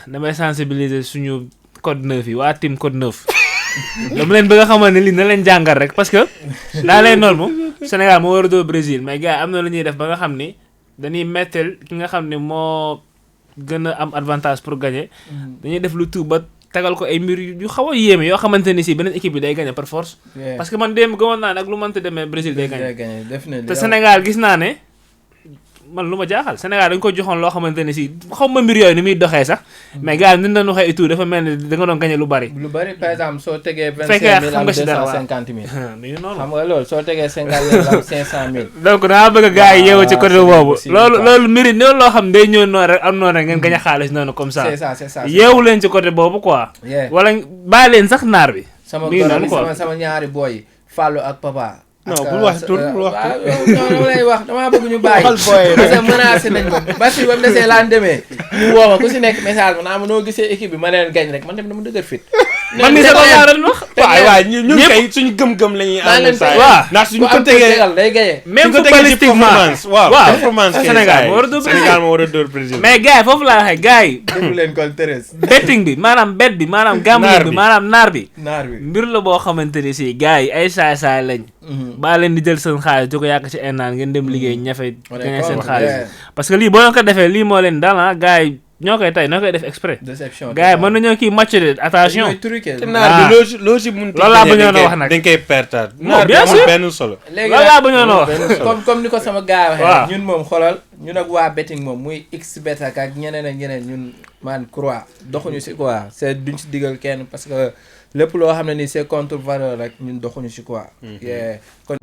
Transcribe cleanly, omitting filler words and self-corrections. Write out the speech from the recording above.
damay sensibiliser suñu code 9 yi waa team code 9 dama leen bëgg a xamal ne lii na leen jàngal rek parce que daa lay norme Sénégal moo war a dóor Brésil mais gars yi am na lu ñuy def ba nga xam ni dañuy mettel ki nga xam ne moo gën a am avantage pour gagner dañuy def lu tout ba tagal ko ay mbir yu xaw a yéeme yoo xamante ni si beneen équipe bi day gagner par force. parce que man démb gëmoon naa ne ak lu mënta demee Brésil day gagner te Sénégal gis naa ne man lu ma jaaxal Sénégal dañ ko joxoon loo xamante ne si xaw ma mbir yooyu ni muy doxee sax mais gars yi ni ñu doon waxee et tout dafa mel ni da nga doon gagné lu bari. lu bari par exemple soo tegee. fekkee xam nga si dara 250 000. nii noonu xam nga loolu soo tegee 50 000 500 000. donc dangaa bëgg gars yi yeewu ci côté boobu. loolu mbiri loolu loo xam day ñëw noonu rek am noonu rek ngeen gagné xaalis noonu comme ça. c'est ça yeewu leen ci côté boobu quoi. wala bàyyi leen sax naar bi. sama goro sama ñaari boy Fallou ak Papa. non bul wax tur bul wax tur. non dama lay wax damaa bëgg ñu bàyyi. parce que menacé nañ ma Basi ba mu desee laan demee. ñu woo ma ku si nekk message ma naa ma noo gisee équipe bi ma leen gañ rek man tamit dama dëgër fit. man mii sax laa doon wax. waaw ñun kay suñu gëm-gëm la ñuy am. waaw ndax suñu ko tegee day gañe. même footballistiquement waaw performance Sénégal moo war a dóor Brésil mais gars yi foofu laa waxee gars yi. déglu leen kon Thérèse. betting bi maanaam bet bi maanaam gambling bi maanaam naar bi. naar bi mbir la boo xamante ni si gars yi ay saay-saay lañ. baa leen di jël seen xaalis di ko yàq ci naan ngeen dem liggéey ñafe gañe seen xaalis parce que lii boo ko defee lii moo leen dal gars yi ñoo koy tey ñoo koy def exprès. déception gars yi mën nañoo kii match de attention. te naar bi loo si mun. loolu laa bañoon a wax nag dañ koy pertaat. non bien sûr benn solo. léegi loolu laa bañoon a wax. comme ni ko sama gars waxee. ñun moom xoolal ñun ak waa betting moom muy xbet ak ñeneen ak ñeneen ñun man croix doxuñu si quoi c'est duñ si digal kenn parce que lépp loo xam ne nii c'est contre valeur rek ñun doxuñu si quoi. kon